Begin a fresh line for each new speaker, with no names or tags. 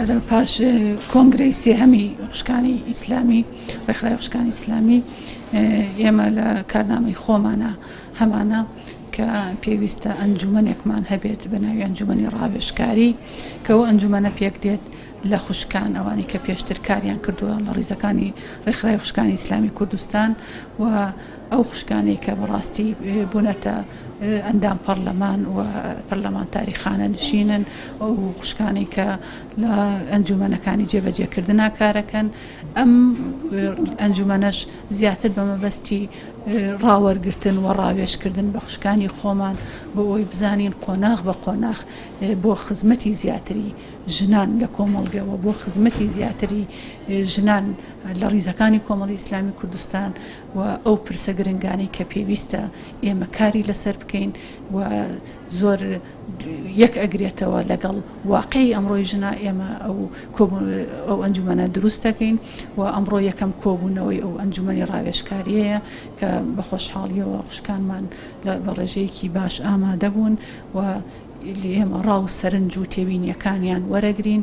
دیارە پاش کۆنگرەی سێهەمی خوشکانی ئیسلامی، ڕێکخراوی خوشکانی ئیسلامی، ئێمە لە کارنامەی خۆمانە هەمانە کە پێویستە ئەنجومەنێکمان هەبێت بە ناوی ئەنجومەنی ڕاوێژکاری، کە ئەو ئەنجومەنە پێک دێت لە خوشکان ئەوانەی کە پێشتر کاریان کردووە لە ڕیزەکانی ڕێکخراوی خوشکانی ئیسلامی کوردستان و ئەو خوشکانەی کە بەڕاستی بوونەتە ئەندام پەرلەمان و پەرلەمانتاری خانەنشینن، ئەو خوشکانەی کە لە ئەنجومەنەکانی جێبەجێکردنا کارەکەن. ئەم ئەنجومەنەش زیاتر بە مەبەستی ڕاوەرگرتن و ڕاوێژکردن بە خوشکانی خۆمان بۆ ئەوەی بزانین قۆناغ بە قۆناغ بۆ خزمەتی زیاتری ژنان لە کۆمەڵگە و بۆ خزمەتی زیاتری ژنان لە ڕیزەکانی کۆمەڵی ئیسلامی کوردستان و ئەو پرسە گرنگانەی کە پێویستە ئێمە کاری لەسەر بکەین و زۆر یەک ئەگرێتەوە لەگەڵ واقعی ئەمڕۆی ژنا، ئێمە ئەو ئەو ئەنجومەنە دروست دەکەین و ئەمڕۆ یەکەم کۆبوونەوەی ئەو ئەنجومەنی ڕاوێژکاریەیە کە بە خۆشحاڵیەوە خوشکانمان بە ڕێژەیەکی باش ئامادە بوون و ئێمە ڕا و سەرنج و تێبینیەکانیان وەرەگرین.